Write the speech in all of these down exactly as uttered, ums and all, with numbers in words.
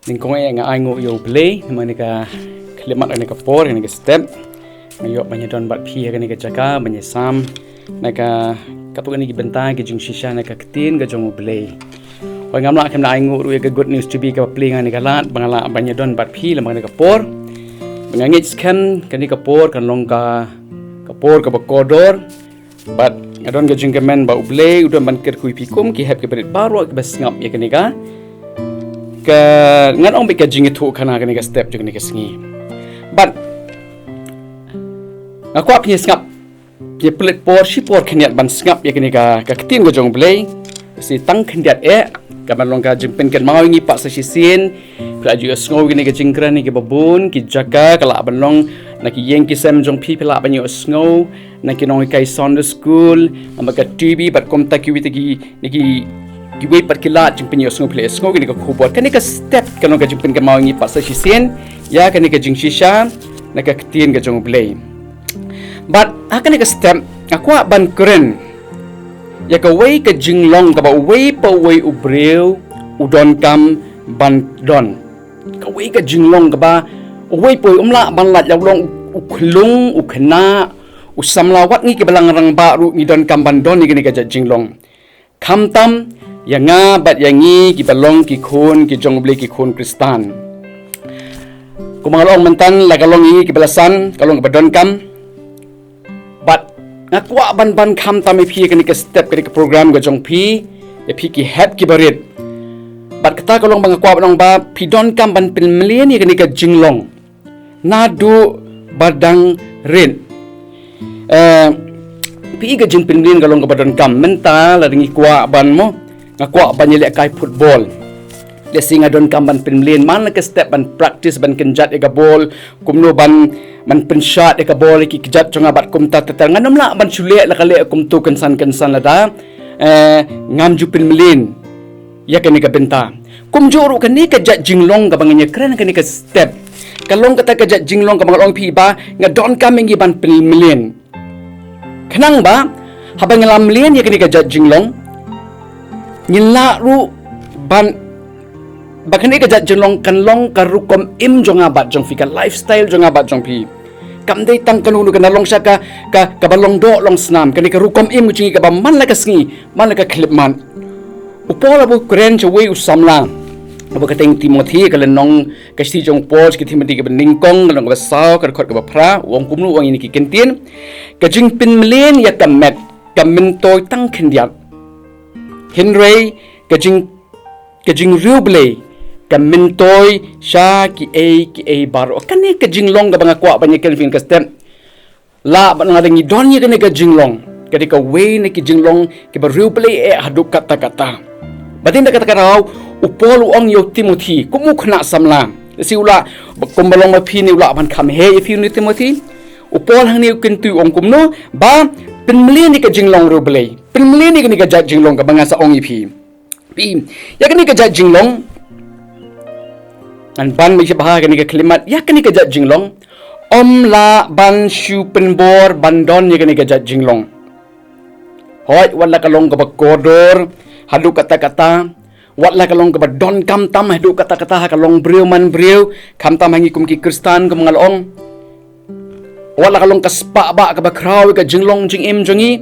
Nyngkong eh nga ai nguh ïa U Blei namar kane ka khyllipmat, kane ka por, kane ka step nga ïoh ban ïadon bad phi ha kane ka jaka ban ïasam na ka, katto katne ki bynta ki jingshisha na ka Ktien ka jong U Blei. Hooid, ngam lah khlem da ai nguh ruh ïa ka Good News TV kaba plie nga kane ka lad ba nga lah ban ïadon bad phi lem ha kane ka por. Ba nga ngeit skhem kane ka por kan long ka, ka por kaba kordor. Bad nga don ka jingkyrmen ba U Blei u don ban kyrkhu ïa phi kum ki hep ki barit baroh kiba sngap ïa kane ka, ka, ngan ong beit ka jingïathuhkhana kane ka step jong kane ka sngi. Bad nga kwah phin ïa sngap, phin ïa pynlut por shipor khyndiat ban sngap ïa kane ka, ka Ktien ka jong U Blei. Shi tang khyndiat eh, ka ban long ka jingpynkynmaw ïa ngi pat sa shisien. Phi la ju ïohsngew ïa kane ka jingkren ïa kiba bun ki jaka, ka lah ban long na ki ïing ki sem jong phi, phi lah ban ïohsngew na ki nonghikai Sunday school, namar ka TV bad kumta kiwei ki, na ki, kiwei pat ki lad jingpynïohsngew phi la ïohsngew ïa kane ka khubor. Kane ka step ka long ka jingpynkynmaw ïa ngi pat sa shisien ïa kane ka jingshisha na ka Ktien ka jong U Blei. Bad ha kane ka step nga kwah ban kren ïa kawei ka jinglong kaba uwei pa uwei u briew u donkam ban don. Kawei ka jinglong kaba uwei pa uwei um lah ban lait, la u long u khlung, u khynnah, u samla, wat ngi kiba lang rangbah ruh ngi donkam ban don ïa kane ka jait jinglong. Khamtam ïa nga bad ïa ngi kiba long ki khun ki jong U Blei, ki khun Khristan. Kumba nga la ong mynta, la ka long ïa ngi kiba la san, ka long kaba donkam. Bad nga kwah ban, ban khamtam ïa phi kane ka step, kane ka program ka jong phi, ïa phi ki hep ki barit. Bad kata ka long ba nga kwah ban ong ba phi donkam ban pynmlien ïa kane ka jinglong naduh ba dang rit. Eh, phi, ka jingpynmlien ka long kaba donkam. Mynta lada ngi kwah ban mo, nga kwah ban ïalehkai football. Lehse nga donkam ban pynmlien man la ka step ban practice, ban kynjat ïa ka ball, kumno ban, ban pynshad ïa ka ball ïa ki kjat jong nga bad kumta ter ter. Ngan ym lah ban shu leh la ka leh kumto kynsan kynsan lada, eh, ngam ju pynmlien ïa kane ka bynta. Kumjuh ruh kane ka jait jinglong kaba ngan ïakren kane ka step, ka long kata ka jait jinglong kaba nga la ong phi ba nga donkam ïa ngi ban pynmlien. Khnang ba haba ngi la mlien ïa kane ka jait jinglong, ngin lah ruh ban, ba kane ka jait jinglong kan long ka rukom im jong nga bad jong phi, ka lifestyle jong nga bad jong phi. Kam dei tang kano kano, kan long sha ka, ka, kaba long doh long snam, kane ka rukom im jong ngi kaba man la ka sngi, man la ka khyllipmat. U Paul haba u kren sha uwei u samla, haba kyrteng Timothy, ka lynnong ka shithi jong u Paul sha ki Timothy kaba nyngkong, ka lynnong kaba saw, ka dkhot kaba phra, u ong kumno, u ong ïa ngi ki kyntien: Ka jingpynmlien ïa ka met ka myntoi tang khyndiat, hynrei ka jing, ka jingriewblei ka myntoi sha kiei kiei baroh. Kane ka jinglong kaba nga kwah ban ïakren ha kane ka step. Lah ba nga da ngi don ïa kane ka jinglong, ka dei kawei na ki jinglong kiba riewblei eh haduh katta katta. Ba dei na kata ka daw u Paul u ong ïa u Timothy kum u khynnah samla. Lehse u lah, kumba long ma phi ne u lah ban kham heh ïa phi une u Timothy. U Paul hangne u kyntu u ong kumno, ba pynmlien ïa ka jinglong riewblei. Pynmlien ïa kane ka jait jinglong kaba nga sa ong ïa phi. Phi, ïa kane ka jait jinglong, ngan ban beit sha bha kane ka khyllipmat, ïa kane ka jait jinglong, ym lah ban shu pynbor ban don ïa kane ka jait jinglong. Hooid, wat la ka long kaba kordor haduh katta katta, wat la ka long kaba donkam tam haduh katta katta ha ka longbriew manbriew, khamtam ha ngi kum ki Khristan, kum nga la ong. Wat la ka long ka spah bah kaba khraw ïa ka jinglong jingim jong ngi,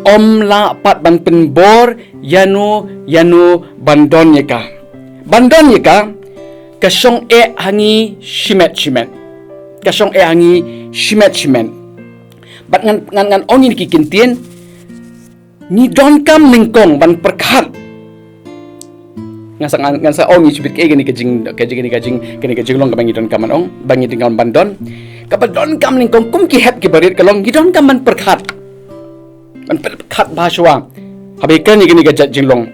ym lah pat ban pynbor ïano ïano ban don ïa ka. Ban don ïa ka, ka shong eh ha ngi shimet shimet. Ka shong eh ha ngi shimet shimet. Bad ngan, ngan, ngan ong ïa ngi ki kyntien, ngi donkam nyngkong ban pyrkhat. Ngan sa, ngan, ngan sa ong ïa shibit kaei kane ka jing, ka jing, kane ka jing, kane ka jinglong kaba ngi donkam ban ong, ba ngi donkam ban don. Kaba donkam nyngkong kum ki hep ki barit ka long ngi donkam ban pyrkhat. Ban pyrkhat bha shuwa haba ïakren ïa kane ka jait jinglong.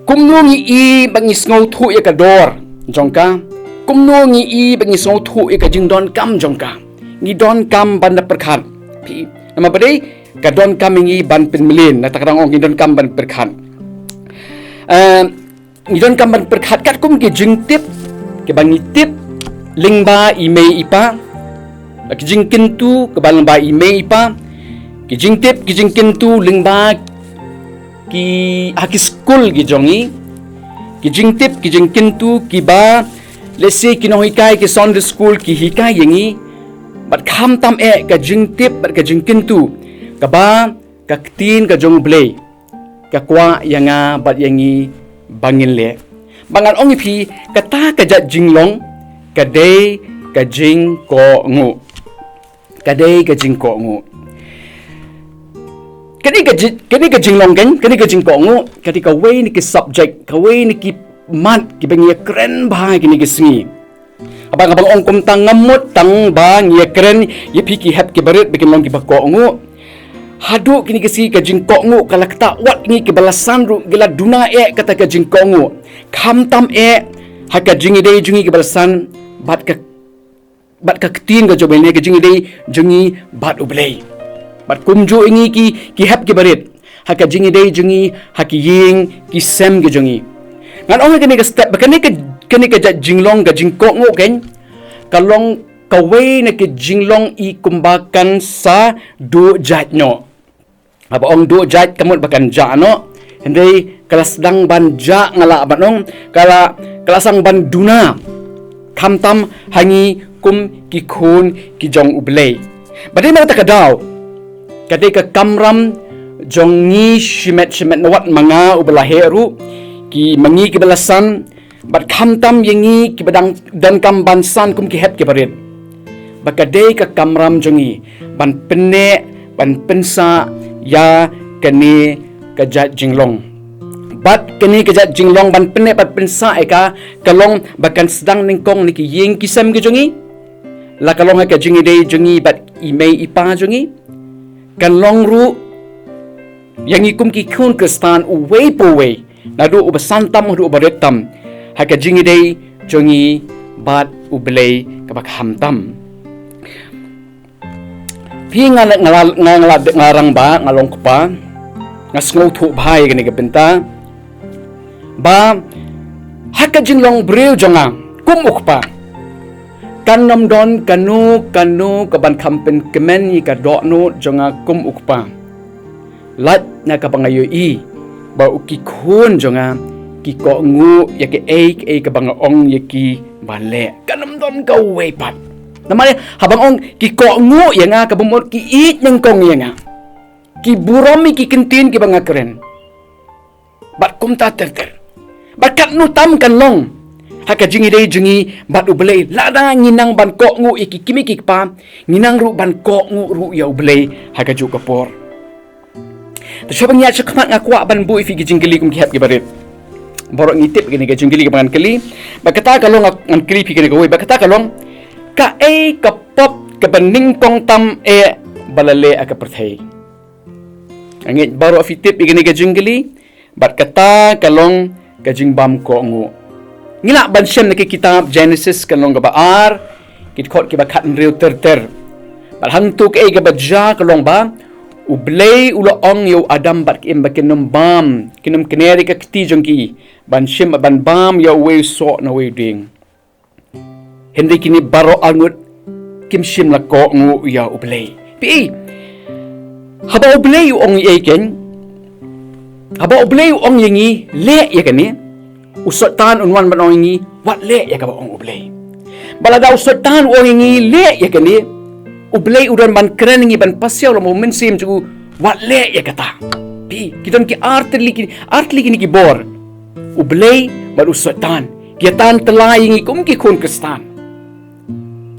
Kumno ngi i ba ngi sngewthuh ïa ka dor jong ka? Kumno ngi i ba ngi sngewthuh ïa ka jingdonkam jong ka? Ngi donkam ban da pyrkhat. Phi, namar ba dei ka donkam ïa ngi ban pynmlien, na kata ka daw ngi donkam ban pyrkhat. Eh, ngi donkam ban pyrkhat katkum ki jingtip kiba ngi tip lyngba i mei i pa. Ki jingkyntu kiba lyngba i mei i pa. Ki jingtip, ki jingkyntu lyngba ki, ha ki skul ki jong ngi. Ki jingtip, ki jingkyntu kiba Lehse ki nonghikai ki Sunday school ki hikai ïa ngi, bad khamtam eh ka jingtip bad ka jingkyntu kaba ka ktien ka jong U Blei ka kwah ïa nga bad ïa ngi ba ngin leh. Ba ngan ong ïa phi, kata ka jait jinglong ka dei ka jingkohnguh. Ka dei ka jingkohnguh. Kane ka ji-, kane ka jinglong kan, kane ka jingkohnguh ka dei kawei na ki subject, kawei na ki mat kiba ngi ïakren bha kine ki sngi. Haba nga ong kumta, ngam mut tang ba ngi ïakren ïa phi ki hep ki barit ba kin long kiba kohnguh. Haduh kine ki sngi ka jingkohnguh ka la ktah wat ïa ngi kiba la san ruh, ki la duna eh kata ka jingkohnguh. Khamtam eh ha ka jingïadei jong ngi kiba la san bad ka, bad ka ktien ka jong U Blei, ka jingïadei jong ngi bad U Blei. Bad kumjuh ïa ngi ki, ki hep ki barit, ha ka jingïadei jong ngi ha ki ïing ki sem ki jong ngi. Ngan ong ïa kane ka step ba kane ka, kane ka jait jinglong ka jingkohnguh kan, ka long kawei na ki jinglong i kumba kan sa duh jait noh. Haba ong duh jait, ka mut ba kan jah noh. Hynrei ka la sdang ban jah, nga lah ban ong, ka la, ka la sdang ban duna, khamtam ha ngi kum ki khun ki jong U Blei. Bad dei na kata ka daw, ka dei ka kamram jong ngi shimet shimet, na wat ma nga uba la heh ruh, ki, ma ngi kiba la san, bad khamtam ïa ngi kiba dang donkam ban san kum ki hep ki barit, ba ka dei ka kamram jong ngi ban pynneh, ban pynsah ïa kane ka jait jinglong. Bad kane ka jait jinglong ban pynneh, ban pynsah ïa ka, ka long ba kan sdang nyngkong na ki ïing ki sem ki jong ngi. La ka long ha ka jingïadei jong ngi bad i mei i pa jong ngi. Kan long ruh ïa ngi kum ki khun Khristan, uwei pa uwei, naduh uba san tam haduh uba rit tam, ha ka jingïadei jong ngi bad U Blei kaba khamtam. Phi, nga, nga, nga, nga, nga rang ba, nga long kpa, nga sngewthuh bha ïa kane ka bynta, ba ha ka jinglong briew jong nga kum u kpa, kan ym don kano kano kaban kham pynkmen ïa ka dohnud jong nga kum u kpa. Lait na kaba nga ïohi ba u, ki khun jong nga ki kohnguh ïa kaei kaei kaba nga ong ïa ki ban leh. Kan ym don kawei pat. Namar haba nga ong ki kohnguh ïa nga, kaba mut ki ïeit nyngkong ïa nga, ki burom ïa ki kyntien kiba nga kren. Bad kumta ter ter. Bad katno tam kan long ha ka jingïadei jong ngi bad U Blei, lada ngi nang ban kohnguh ïa ki kmie ki kpa, ngi nang ruh ban kohnguh ruh ïa U Blei ha kajuh ka por. Te shuwa ba ngi ïaid shakhmat, nga kwah ban buh ïa phi ki jingkylli kum ki hep ki barit. Baroh ngi tip kane ka jingkylli kaba ngan kylli. Bad kata ka long, ngan kylli phi kane kawei, bad kata ka long, kaei ka pop kaba nyngkong tam eh ba la leh ha ka pyrthei? Nga ngeit baroh phi tip ïa kane ka jingkylli. Bad kata ka long ka jingbam kohnguh. Ngi lah ban shem na ki kitab Genesis, kan long kaba ar, ki dkhot kiba khathynriew ter ter. Bad hangto kaei kaba jia ka long ba U Blei u la ong ïa u Adam bad ka Im ba kin ym bam, kin ym kner ïa ka kti jong ki ban shim bad ban bam ïa uwei u soh na uwei u dieng. Hynrei kine baroh arngut kim shym la kohnguh ïa U Blei. Phi, haba U Blei u ong ïa kane, haba U Blei u ong ïa ngi leh ïa kane, u Soitan un wan ban ong ïa ngi wat leh ïa kaba ong U Blei. Bad lada u Soitan u ong ïa ngi leh ïa kane, U Blei u don ban kren ïa ngi, ban pasiaw lem u Mynsiem jong u wat leh ïa kata. Phi, ki don ki artylli ki, artylli kine ki bor. U Blei bad u Soitan ki ïa tan tyllai ïa ngi kum ki khun Khristan.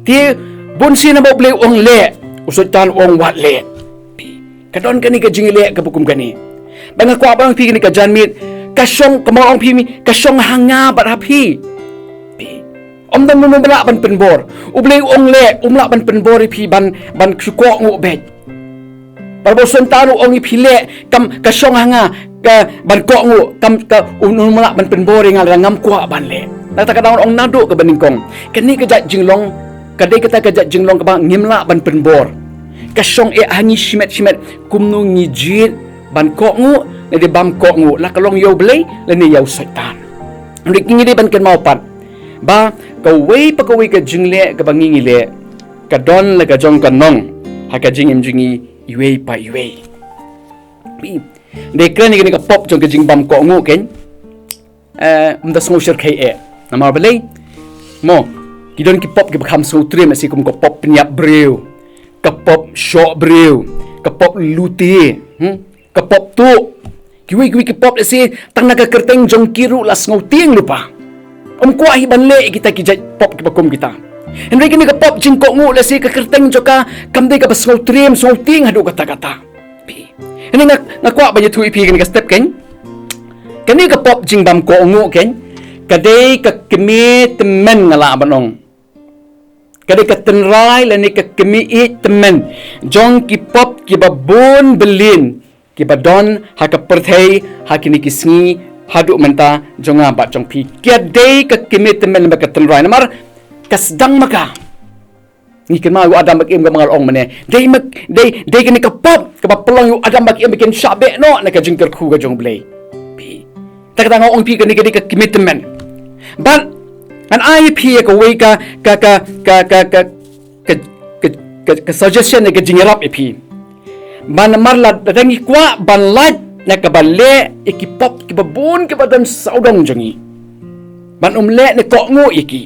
Te bunsien haba U Blei u ong leh, u Soitan u ong wat leh. Phi, ka don kane ka jingïaleh kaba kum kane. Ba nga kwah ban ong phi kane ka janmiet, ka shong, kumba ong phi, ka shong ha nga bad ha phi. Phi, ym don uno uba lah ban pynbor. U Blei u ong leh, um lah ban pynbor ïa phi ban, ban shu kohnguh beit. Bad haba u Soitan u ong ïa phi leh, kam, ka shong ha nga, ka, ban kohnguh, kam, ka, um, um lah ban pynbor ïa nga lada ngam kwah ban leh. Na kata ka daw nga ong naduh kaba nyngkong, kane ka jait jinglong ka dei kata ka jait jinglong kaba ngim lah ban pynbor. Ka shong eh ha ngi shimet shimet kumno ngi jied ban kohnguh ne dei bam kohnguh, la ka long ïa U Blei lane ïa u Soitan. Hynrei ngi dei ban kynmaw pat ba kawei pa kawei ka jingleh kaba ngi, ngi leh, ka don la ka jong ka nong ha ka jingim jong ngi iwei pa iwei. Dei kren ïa kane ka pop jong ka jingbam kohnguh keiñ, eh, ym da sngew shyrkhei eh. Namar balei? Mo, ki don ki pop kiba kham sngewtriem, lehse kum ka pop pynïap briew, ka pop shoh briew, ka pop lute, hmm? Ka pop tuh. Kiwei kiwei ki pop lehse tang na ka kyrteng jong ki ruh la sngewtieng lypa. Ym kwah hi ban leh kita ki jait pop kiba kum kita. Hynrei kane ka pop jingkohnguh lehse ka kyrteng jong ka kam dei kaba sngewtriem sngewtieng haduh katta katta. Phi. Hynrei nga, nga kwah ban ïathuh ïa phi kane ka step kein. Kane ka pop jingbam kohnguh kein, ka dei ka kmie tymmen, nga lah ban ong. Ka dei ka tynrai lane ka kmie ïeit tymmen jong ki pop kiba bun bylliñ kiba don ha ka pyrthei ha kine ki sngi haduh mynta, jong nga bad jong phi. Ka dei ka kmie tymmen bad ka tynrai namar ka sdang ma ka. Ngi kynmaw ïa u Adam bad Im, kaba nga la ong mynne. Dei ma, dei, dei kane ka pop kaba pynlong ïa u Adam bad Im ba kin shah beh noh na ka jingkyrkhu ka jong U Blei. Phi. Te kata nga ong phi kane ka dei ka kmie tymmen. Bad ngan ai ïa phi ïa kawei ka, ka, ka suggestion ne ka jingïarap ïa phi. Ba namar lada ngi kwah ban lait na kaba leh ïa ki pop kiba bun kiba don sawdong jong ngi, ban ym leh ne kohnguh ïa ki,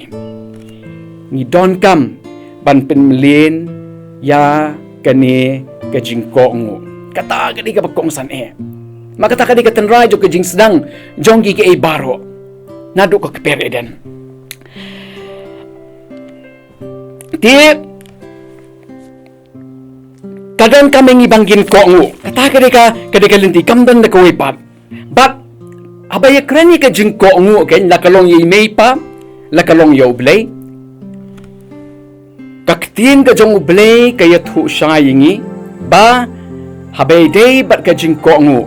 ngi donkam ban pynmlien ïa kane ka jingkohnguh. Kata ka dei kaba kongsan eh. Ma kata ka dei ka tynrai jong ka jingsdang jong ki, kiei baroh naduh ka kper Eden. Te ka donkam ïa ngi ban kin kohnguh. Kata ka dei ka, ka dei ka lynti, kam don da kawei pat. Bad haba ïakren ïa ka jingkohnguh kein, la ka long ïa i mei i pa, la ka long ïa U Blei, ka ktien ka jong U Blei ka ïathuh shai ïa ngi ba haba ïadei bad ka jingkohnguh,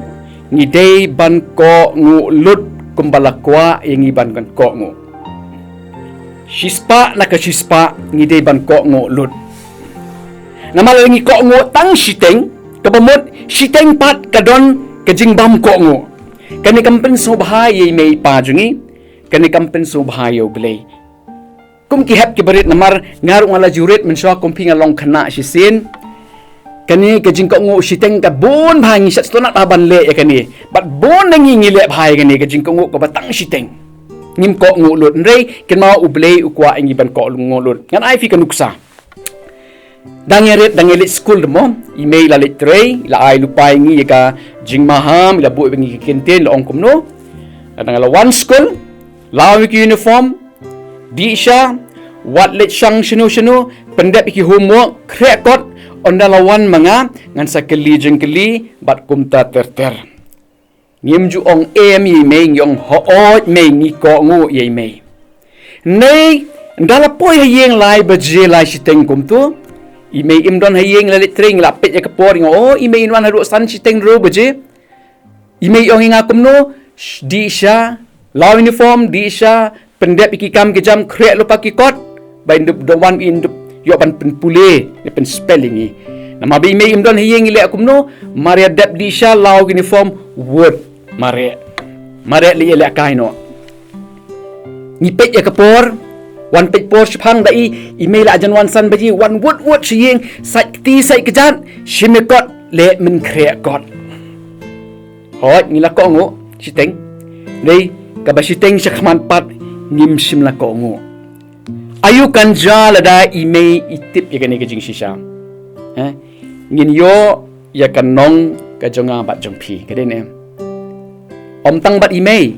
ngi dei ban kohnguh lut kumba la kwah ïa ngi ban kan kohnguh. Shispah na ka shispah ngi dei ban kohnguh lut. Namar lada ngi kohnguh tang shiteng, kaba mut shiteng pat ka don ka jingbam kohnguh. Kane kam pynsngewbha ïa i mei i pa jong ngi, kane kam pynsngewbha ïa U Blei. Kum ki hep ki barit, namar nga ruh nga la ju rit mynshuwa, kum phi nga long khynnah shisien. Kane ka jingkohnguh shiteng ka bun bha, ngi shah sngewtynnat bha ban leh ïa kane. Bad bun na ngi ngi leh bha ïa kane ka jingkohnguh kaba tang shiteng. Ngim kohnguh lut, hynrei kynmaw U Blei u kwah ïa ngi ban kohnguh lut. Ngan ai phi ka nuksa. Dang ïa rit, dang ïa leit skul te mo, i mei i la leit trei, i la ai lypa ïa ngi ïa ka jingmaham, i la buh ïa ngi ka kynthei, i la ong kumno. Lada nga la wan skul, law ïa ki uniform, dih sha, wad leit shang shano shano, pyndep ïa ki homework, khreh kot, ynda la wan ma nga, ngan sa kylli jingkylli bad kumta ter ter. Ngim ju ong em ïa i mei, ngi ong hooid mei, ngi kohnguh ïa i mei. Hynrei ynda la poi ha ïing lai baje lai shiteng kumto, i mei im don ha ïing, la leit trei, ngi la peit ïa ka por, ngi ong, oh, i mei in wan haduh san shiteng hynriew baje. I mei i ong ïa nga kumno? Sh-, dih sha, law uniform, dih sha, pyndep ïa ki kam ki jam, khreh lypa ki kot, ba in dup da wan, in dup ïoh ban pynpule ne pynspell ïa ngi. Namar ba i mei im don ha ïing, i leh kumno? Mareh dep, dih sha, law uniform, wut. Mareh. Mareh leit ïalehkai noh. Ngi peit ïa ka por, wan peit por shaphang da i, i mei la jan wan san baje, wan wut wut sha ïing, sait kti sait kjat, shim ïa kot, leh mynkhreh kot. Hooid, ngi la kohnguh shiteng. Dei, kaba shiteng shakhmat pat ngim shym la kohnguh. Aïu kan jia lada i mei i tip ïa kane ka jingshisha? Heh? Ngin ïoh ïa ka nong ka jong nga bad jong phi. Ka dei ne? Ym tang bad i mei.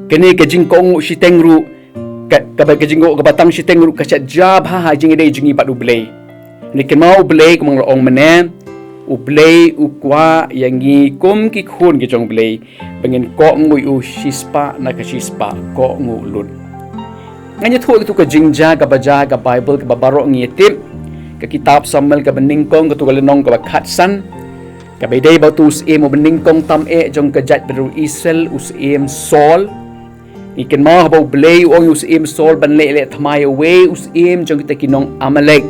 Kane ka jingkohnguh shiteng ruh, ka, kaba ka jingkohnguh kaba tang shiteng ruh ka shah jia bha ha jingïadei jong ngi bad U Blei. Ngi kynmaw U Blei, kumba nga la ong mynne, U Blei u kwah ïa ngi kum ki khun ki jong U Blei ba ngin kohnguh ïa u shispah na ka shispah, kohnguh lut. Ngan ïathuh ïa katu ka jingjia kaba jia ha ka Baibl kaba baroh ngi ïatip, ka kitab Samuel kaba nyngkong, katu ka lynnong kaba khatsan. Kaba ïadei bad utu u syiem uba nyngkong tam eh jong ka jaitbynriew Israel, u syiem Saul. Ngi kynmaw haba U Blei u ong ïa u syiem Saul ban leit ïaleh thma ïa uwei u syiem jong kita ki nong Amalek.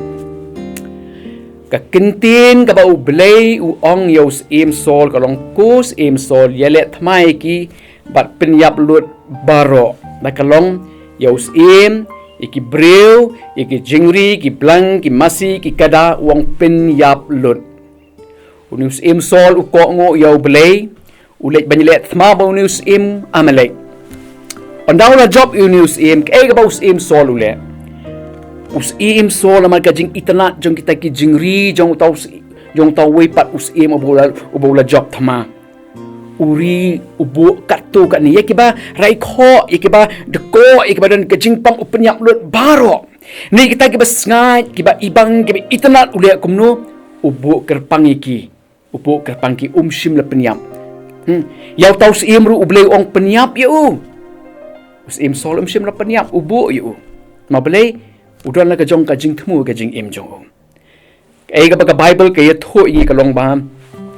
Ka ktien kaba U Blei u ong ïa u syiem Saul ka long, ko syiem Saul, ïaleh thma ïa ki bad pynïap lut baroh. Ba ka long, ïa u syiem, ïa ki briew, ïa ki jingri, ki blang, ki masi, ki kada, u ong pynïap lut. Une u syiem Saul u kohnguh ïa U Blei, u leit ban ïaleh thma bad une u syiem Amalek. Ynda u la jop ïa une u syiem, kaei kaba u syiem Saul u leh? U syiem Saul namar ka jingitynnad jong kita ki jingri jong uta u sy-, jong uta uwei pat u syiem uba u la, uba u la jop thma. U ri u buh katto katne, ïa kiba raikhoh, ïa kiba dkoh, ïa kiba don ka jingpang u pynïap lut baroh. Ne kita kiba sngaid, kiba ibang, kiba itynnad u leh kumno? U buh kyrpang ïa ki. U buh kyrpang ki, um shym la pynïap. Hmm. Ïa uta u syiem ruh U Blei u ong pynïap ïa u. U syiem Saul um shym la pynïap, u buh ïa u. Ma Blei u don la ka jong ka jingthmu ka jingim jong u. Kaei kaba ka Baibl ka ïathuh ïa ngi ka long ba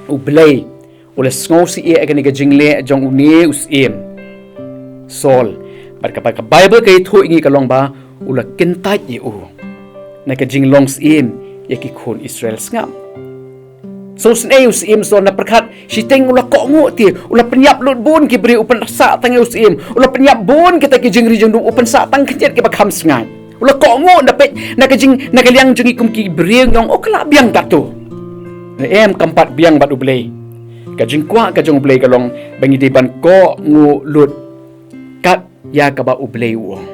U Blei u la sngewsih ïa kane ka jingleh jong une u syiem Saul. Bad kaba ka Baibl ka ïathuh ïa ngi ka long ba u la kyntait ïa u na ka jinglong syiem ïa ki khun Israel. Sngap. Sngewsih ïa u syiem Saul, na pyrkhat shiteng u la kohnguh te, u la pynïap lut bun ki briew, u pynsah tang ïa u syiem, u la pynïap bun kita ki jingri jingdum, u pynsah tang khyndiat kiba kham sngaid. U la kohnguh, da peit na ka jing, na ka liang jong ngi kum ki briew ngi ong, oh, ka la biang katto. Em, kam pat biang bad U Blei. Ka jingkwah ka jong U Blei ka long ba ngi dei ban kohnguh lut kat ïa kaba U Blei u ong.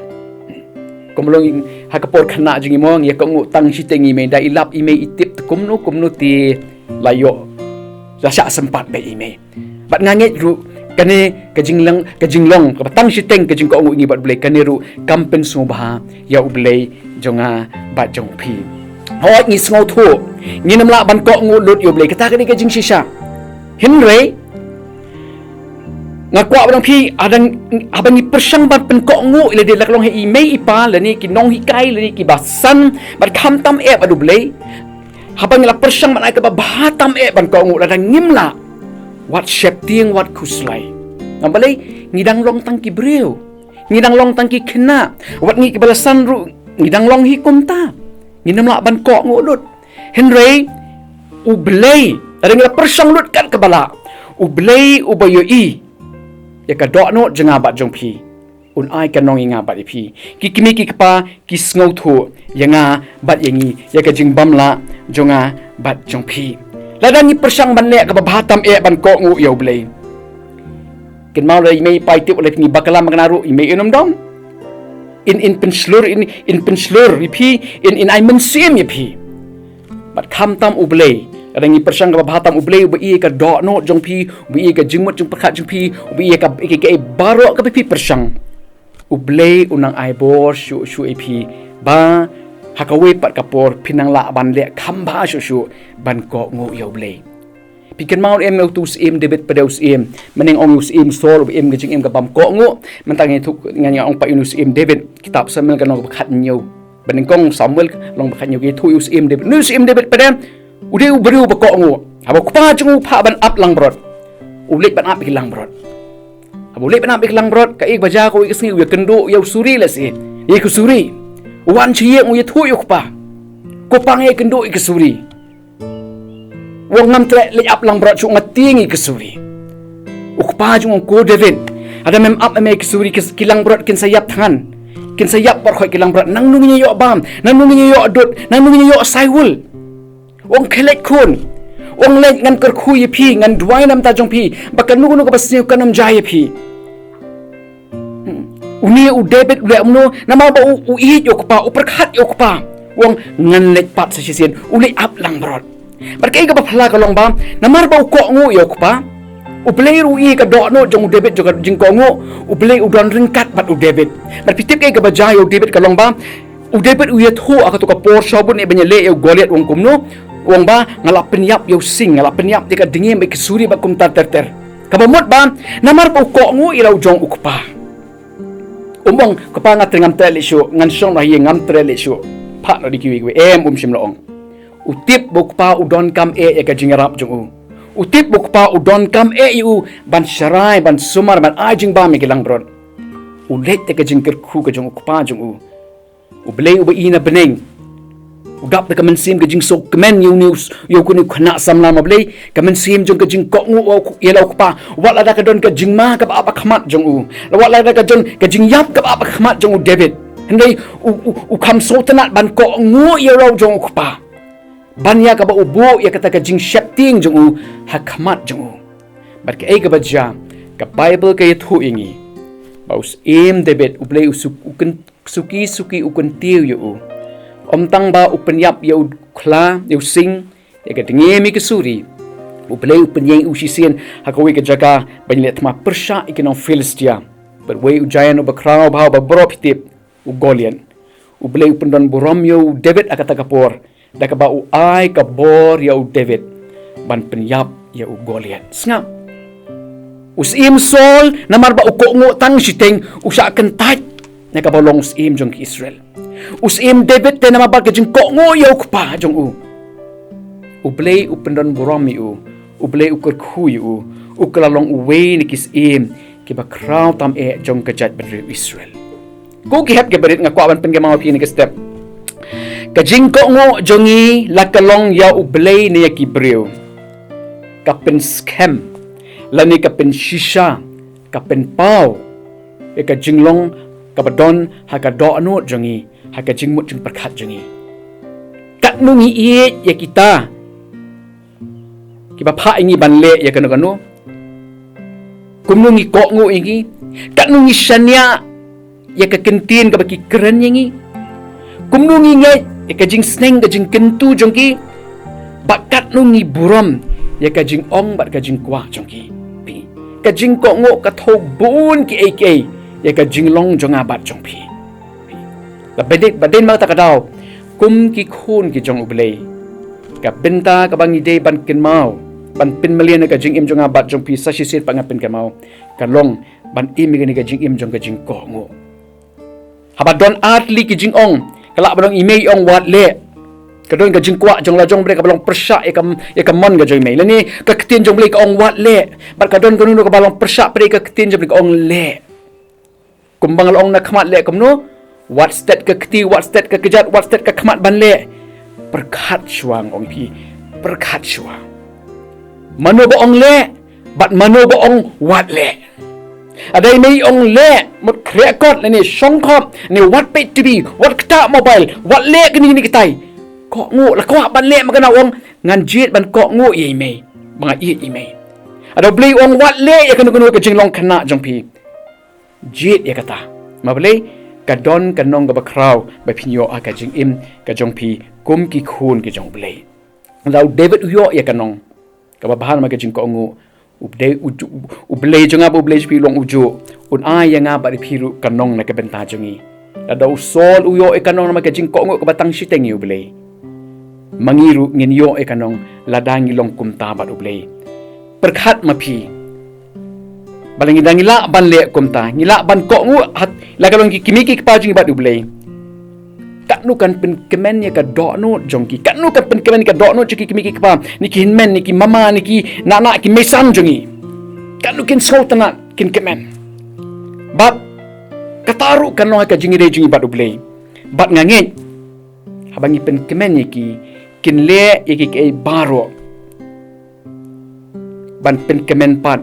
Kumba long ha ka por khynnah jong ngi mo, ngi ïa kohnguh tang shiteng i mei, da i lap i mei i tip te kumno kumno te la ïoh, la shah sympat beit i mei. Bad nga ngeit ruh kane ka jinglong, ka jinglong kaba tang shiteng ka jingkohnguh ngi bad U Blei, kane ruh kam pynsngewbha ïa U Blei jong nga bad jong phi. Hooid, ngi sngewthuh ngin ym lah ban kohnguh lut ïa U Blei, kata ka dei ka jingshisha. Hynrei nga kwah ba dang phi, haba ngi pyrshang ban pynkohnguh ïa lade, la ka long ha i mei i pa lane ki nonghikai lane kiba san, bad khamtam eh bad U Blei, haba ngi la pyrshang ban ai kaba bha tam eh ban kohnguh, lada ngim lah, wat sheptieng, wat khuslai. Namar balei? Ngi dang long tang ki briew, ngi dang long tang ki khynnah. Wat ngi kiba la san ruh ngi dang long hi kumta. Ngin ym lah ban kohnguh lut. Hynrei U Blei, lada ngi la pyrshang lut kat kaba lah, U Blei uba ïohi ïa ka dohnud jong nga bad jong phi un ai ka nong ïa nga bad ïa phi. Ki kmie ki kpa ki sngewthuh ïa nga bad ïa ngi, ïa ka jingbymlah jong nga bad jong phi. Lada ngi pyrshang ban leh kaba bha tam eh ban kohnguh ïa U Blei, kynmaw, lada i mei i pa i tip, lada ngi bakla makna ruh i mei in ym don. In, in pynshlur, in, in pynshlur ïa phi, in, in ai mynsiem ïa phi. Bad khamtam U Blei, lada ngi pyrshang kaba bha tam, U Blei uba ïohi ïa ka dohnud jong phi, uba ïohi ïa ka jingmut jingpyrkhat jong phi, uba ïohi ïa ka, ïa ka, ïa ka baroh kaba phi pyrshang, U Blei un nang ai bor shuh shuh ïa phi ba ha kawei pat ka por phin nang lah ban leh kham bha shuh shuh ban kohnguh ïa U Blei. Phi kynmaw em, ïa utu u syiem David pat, u syiem, mynhynnin ong u syiem Saul uba im ka jingim ka bym kohnguh. Mynta ngi ïathuh, ngan ïa ong pat ïa u syiem David, kitab Samuel ka lynnong kaba khathynñiew. Ba nyngkong Samuel ka lynnong ba khathynñiew, ngi ïathuh ïa u syiem David. Une u syiem David pat, u dei u briew uba kohnguh. Haba u kpa jong u u phah ban ap langbrot, u leit ban ap ïa ki langbrot. Haba u leit ban ap ïa ki langbrot, kaei kaba jia, kawei ka sngi u ïakynduh ïa u suri lehse, ïa ki suri. U wan sha ïing, u ïathuh ïa u kpa. Ko pa, nga ïakynduh ïa ki suri. U ong, ngam treh leit ap langbrot shuh, nga tieng ïa ki suri. U kpa jong u ong, ko David, lada mem ap, mem ap ïa ki suri, ki, ki langbrot kin sa ïap thngan. Kin sa ïap baroh khoit ki langbrot. Nangno ngin ïa ïoh bam? Nangno ngin ïa ïoh dud? Nangno ngin ïa ïoh saiwul? U ong, khie leit khun. U ong, leit, ngan kyrkhu ïa phi, ngan duwai na ka bynta jong phi, ba kano kano kaba sniew kan ym jia ïa phi. Hmm. Une u David u leh kumno? Namar ba u, u ïeit ïa u kpa, u pyrkhat ïa u kpa, u ong, ngan leit pat sa shisien, u leit ap langbrot. Bad kaei kaba phylla ka long ba namar ba u kohnguh ïa u kpa, U Blei ruh u ïohi ïa ka dohnud jong u David, jong ka jingkohnguh, U Blei u don ryngkat bad u David. Bad phi tip kaei kaba jia ïa u David ka long ba u David u ïathuh ha kato ka por, shuwa bun eh ban ïaleh ïa u Goliath, u ong kumno? U ong ba, nga la pynïap ïa u sing, nga la pynïap ïa ka dngiem bad ki suri bad kumta ter ter. Kaba mut ba namar ba u kohnguh ïa la u jong u kpa. Um ong, ko pa, nga treh, ngam treh leit shuh, ngan shong noh ha ïing, ngam treh leit shuh. Phah noh da kiwei kiwei. Em, um shym la ong. U tip ba u kpa u donkam eh ïa ka jingïarap jong u. U tip ba u kpa u donkam eh ïa u ban sharai, ban sumar, ban ai jingbam ïa ki langbrot. U leit da ka jingkyrkhu ka jong u kpa jong u. U Blei uba ïohi na bneng u dap da ka mynsiem ka jingsngewkmen ïa une u s-, ïa une u khynnah samla, ma Blei, ka mynsiem jong ka jingkohnguh ïa u, ïa la u kpa. Wat lada ka don ka jingma kaba ap ha khmat jong u, wat lada ka don ka jingïap kaba ap ha khmat jong u David, hynrei u, u, u kham sngewtynnat ban kohnguh ïa la u jong u kpa, ban ïa kaba u buh ïa kata ka jingsheptieng jong u ha khmat jong u. Bad kaei kaba jia, ka Baibl ka ïathuh ïa ngi Ba u Syiem David, U Blei u suk-, u kyn-, suki suki u kyntiew ïa u. Ym tang ba u pynïap ïa u khla, ïa u sing, ïa ka dngiem ïa ka suri. U Blei u pynïeng u shisien ha kawei ka jaka ban ïaleh thma pyrshah ïa ki nong Philistia. Bad wei u giant uba khraw bha uba baroh phi tip, u Goliath. U Blei u pyndon burom ïa u David ha kata ka por, da kaba u ai ka bor ïa u David ban pynïap ïa u Goliath. Sngap. U Syiem Saul, namar ba u kohnguh tang shiteng, u shah kyntait na kaba long u syiem jong ki Israel. U Syiem David te namar ba ka jingkohnguh ïa u kpa jong u, U Blei u pyndon burom ïa u, U Blei u kyrkhu ïa u, u kylla long uwei na ki syiem kiba khraw tam eh jong ka jaitbynriew Israel. Ko ki hep ki barit, nga kwah ban pynkynmaw ïa phi ïa kane ka step. Ka jingkohnguh jong ngi la ka long ïa U Blei ne ïa ki briew? Ka pynskhem, lane ka pynshisha, ka pynpaw ïa ka jinglong kaba don ha ka dohnud jong ngi, ha ka jingmut jingpyrkhat jong ngi. Katno ngi ïeit ïa kita kiba phah ïa ngi ban leh ïa kano kano? Kumno ngi kohnguh ïa ngi? Katno ngi shaniah ïa ka ktien kaba ki kren ïa ngi? Kumno ngi ngeit ïa ka jingsneng, ka jingkyntu jong ki? Bad katno ngi burom ïa ka jingong bad ka jingkwah jong ki? Phi, ka jingkohnguh ka thew bun kiei kiei ïa ka jinglong jong nga bad jong phi. Phi, la ba dei, ba dei ma kata ka daw, kum ki khun ki jong U Blei, ka bynta kaba ngi dei ban kynmaw, ban pynmlien ïa ka jingim jong nga bad jong phi, sa shisien pat nga pynkynmaw, ka long ban im ïa kane ka jingim jong ka jingkohnguh. Haba don ar tylli ki jingong, ka lah ban long i mei i ong wat leh. Ka don ka jingkwah jong la jong U Blei kaba long pyrshah ïa ka, ïa ka mon ka jong i mei. Lane ka ktien jong U Blei ka ong wat leh. Bad ka don kano kano kaba long pyrshah pat ïa ka ktien jong U Blei ka ong leh. Kumba nga la ong na khmat, leh kumno? Wat stet ka kti, wat stet ka kjat, wat stet ka khmat ban leh. Pyrkhat shuwa, nga ong ïa phi. Pyrkhat shuwa. Mano ba ong leh, bad mano ba ong wat leh? Lada i mei i ong leh, mut khreh kot, lane shong khop, lane wat peit T V, wat ktah mobile, wat leh kane kane katai. Kohnguh, la kwah ban leh, ma kane u ong, ngan jied ban kohnguh ïa i mei ba nga ïeit ïa i mei. Lada U Blei u ong wat leh ïa kano kano ka jinglong khynnah jong phi, jied ïa kata. Ma balei? Ka don ka nong kaba khraw ba phin ïoh ha ka jingim ka jong phi kum ki khun ki jong U Blei. Lada u David u ïoh ïa ka nong kaba bha namar ka jingkohnguh, U Blei, U, U, U Blei jong nga bad U Blei jong phi u long ujuh, un ai ïa nga bad ïa phi ruh ka nong na ka bynta jong ngi. Lada u Saul u ïoh ïa ka nong namar ka jingkohnguh kaba tang shiteng ïa U Blei, ma ngi ruh ngin ïoh ïa ka nong lada ngi long kumta bad U Blei. Pyrkhat ma phi. Balei ngi da ngi lah ban leh kumta, ngi lah ban kohnguh, hat la ka long ki kmie ki kpa jong ngi bad U Blei. Katno kan pynkmen ïa ka dohnud jong ki, katno kan pynkmen ïa ka dohnud jong ki kmie ki kpa, ne ki hynmen, ne ki mama, ne ki nana, ki meisan jong ngi. Katno kin sngewtynnat, kin kmen. Bad kata ruh kan long ha ka jingïadei jong ngi bad U Blei. Bad nga ngeit, haba ngi pynkmen ïa ki, kin leh ïa ki kaei baroh ban pynkmen pat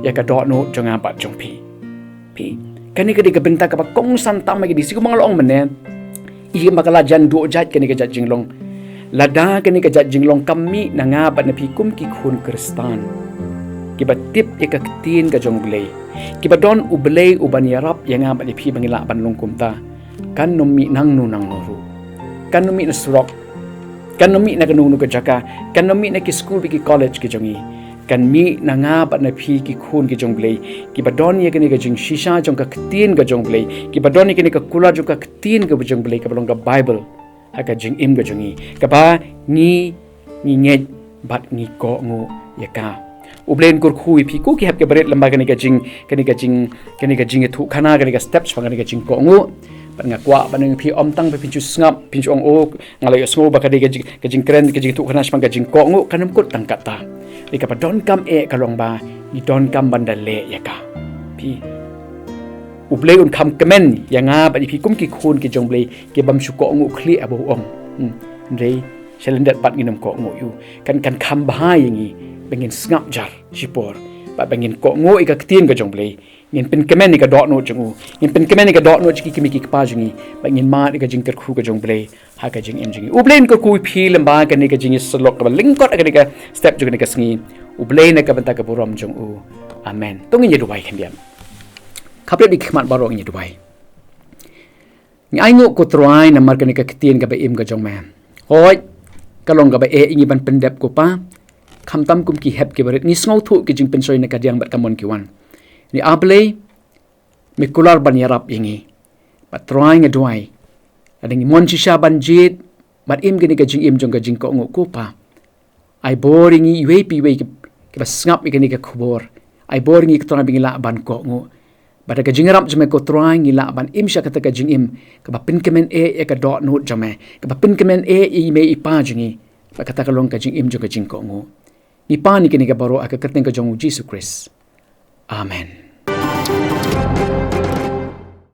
ïa ka dohnud jong nga bad jong phi. Phi, kane ka dei ka bynta kaba kongsan tam ha kine, shu kumba nga la ong mynne. Ïa ma ka la jan duh jait kane ka jait jinglong. Lada kane ka jait jinglong kam mih na nga bad na phi kum ki khun Khristan kiba tip ïa ka ktien ka jong U Blei, kiba don U Blei uban ïarap ïa nga bad ïa phi ba ngi lah ban long kumta, kan ym mih nangno nangno ruh. Kan ym mih na surok, kan ym mih na kano kano ka jaka, kan ym mih na ki skul bad ki college ki jong ngi. Kan mih na nga bad na phi ki khun ki jong U Blei, kiba don ïa kane ka jingshisha jong ka ktien ka jong U Blei, kiba don ïa kane ka kular jong ka ktien ka jong U Blei kaba long ka Baibl ha ka jingim ka jong ngi, kaba ngi, ngi ngeit bad ngi kohnguh ïa ka. U Blei un kyrkhu ïa phi ko ki hep ki barit lyngba kane ka jing, kane ka jing, kane ka jingïathuhkhana, kane ka step shaphang kane ka jingkohnguh. Bad nga kwah ban ong ïa phi, ym tang ba phin shu sngap, phin shu ong, oh, nga la ïohsngew ba ka dei ka jing, ka jingkren, ka jingïathuhkhana shaphang ka jingkohnguh, kan ym kut tang katta. Dei kaba donkam eh ka long ba ngi donkam ban da leh ïa ka. Phi, U Blei un kham kmen ïa nga bad ïa phi kum ki khun ki jong U Blei, ki bym shu kohnguh khlieh haba u ong. Hmm. Hynrei shalyndet pat ngin ym kohnguh ïa u. Kan, kan kham bha ïa ngi ba ngin sngap jar shipor, bad ba ngin kohnguh ïa ka ktien ka jong U Blei. Ngin pynkmen ïa ka dohnud jong u. Ngin pynkmen ïa ka dohnud jong ki kmie ki kpa jong ngi, bad ngin mad ïa ka jingkyrkhu ka jong U Blei ha ka jingim jong ngi. U Blei un kyrkhu ïa phi lyngba kane ka jingïasyllok kaba lyngkot ha kane ka step jong kane ka sngi. U Blei na ka bynta ka burom jong u. Amen. To ngin ïa duwai khyndiat. Hapdeng ki khmat baroh ngi duwai. Ngi ainguh ko Trai namar kane ka ktien kaba im ka jong me. Hooid, ka long kaba eh ïa ngi ban pyndep ko Pa. Khamtam kum ki hep ki barit ngi sngewthuh ki jingpynshoi na ka diang bad ka mon ki wan. Ngi A Blei, me kular ban ïarap ïa ngi. Bad Trai nga duwai, lada ngi mon shisha ban jied bad im kane ka jingim jong ka jingkohnguh ko Pa, ai bor ïa ngi iwei pa iwei ki, kiba sngap ïa kane ka khubor. Ai bor ïa ngi ko Trai ba ngi lah ban kohnguh. Bad da ka jingïarap jong me ko Trai ngi lah ban im sha kata ka jingim kaba pynkmen eh ïa ka dohnud jong me, kaba pynkmen eh ïa i mei i pa jong ngi. Bad kata ka long ka jingim jong ka jingkohnguh. Ngi pan ïa kane ka baroh ha ka kyrteng ka jong U Jisu Khrist. Amen.